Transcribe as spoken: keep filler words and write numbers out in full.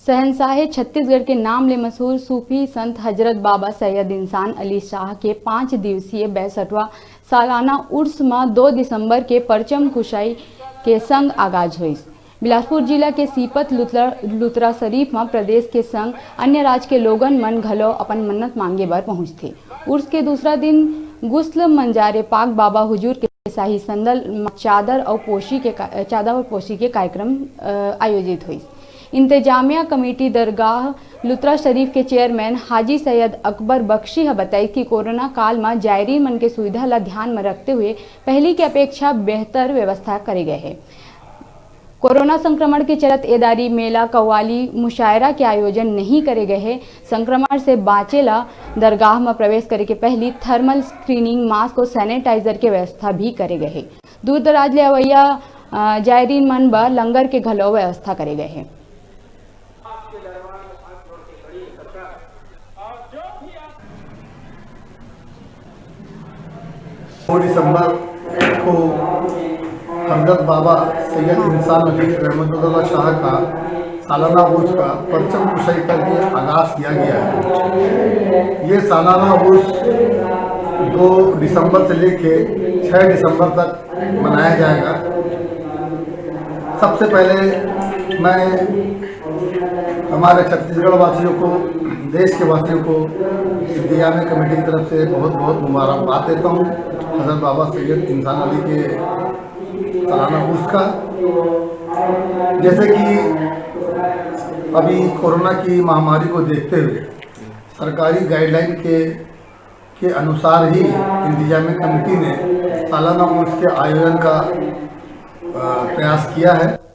शहंशाहे छत्तीसगढ़ के नाम ले मशहूर सूफी संत हजरत बाबा सैयद इंसान अली शाह के पाँच दिवसीय बैसठवां सालाना उर्स म दो दिसंबर के परचम कुशाई के संग आगाज होइस। बिलासपुर जिला के सीपत लुतरा, लुतरा शरीफ म प्रदेश के संग अन्य राज्य के लोगन मन घलो अपन मन्नत मांगे बर पहुंचथे। उर्स के दूसरा दिन गुस्ल मंजारे पाक बाबा हुजूर के शाही संदल म चादर अउ पोशी के का-, चादर अउ पोशी के कार्यक्रम, अ, आयोजित होइस। इंतजामिया कमेटी दरगाह लुतरा शरीफ के चेयरमैन हाजी सैयद अकबर बख्शी ह बताइस कि कोरोना काल म जायरीन मन के सुविधा ल ध्यान म रखते हुए पहली के अपेक्षा बेहतर व्यवस्था करे गए हे। कोरोना संक्रमण के चलत ए दारी मेला, कव्वाली, मुशायरा के आयोजन नहीं करे गए हे। संक्रमण से बाँचे ला दरगाह म प्रवेश करे के पहली थर्मल स्क्रीनिंग, मास्क अउ सैनिटाइजर के व्यवस्था भी करे गए हे। दूर दराज ले अवैया, अ, जायरीन मन बर लंगर के घलो व्यवस्था करे गए हे। दो दिसंबर को हजरत बाबा सैयद इंसान अली रहमतुल्लाह शाह का सालाना उर्स का परचम कुशाई करके आगाज किया गया है। ये सालाना उर्स दो दिसंबर से लेके छः दिसंबर तक मनाया जाएगा। सबसे पहले मैं हमारे छत्तीसगढ़ वासियों को, देश के वासियों को इंतजामिया कमेटी की तरफ से बहुत बहुत मुबारकबाद देता हूँ हजरत बाबा सैयद इंसान अली के सालाना उर्स का। जैसे कि अभी कोरोना की महामारी को देखते हुए सरकारी गाइडलाइन के के अनुसार ही इंतजामिया कमेटी ने सालाना उर्स के आयोजन का, अ, प्रयास किया है।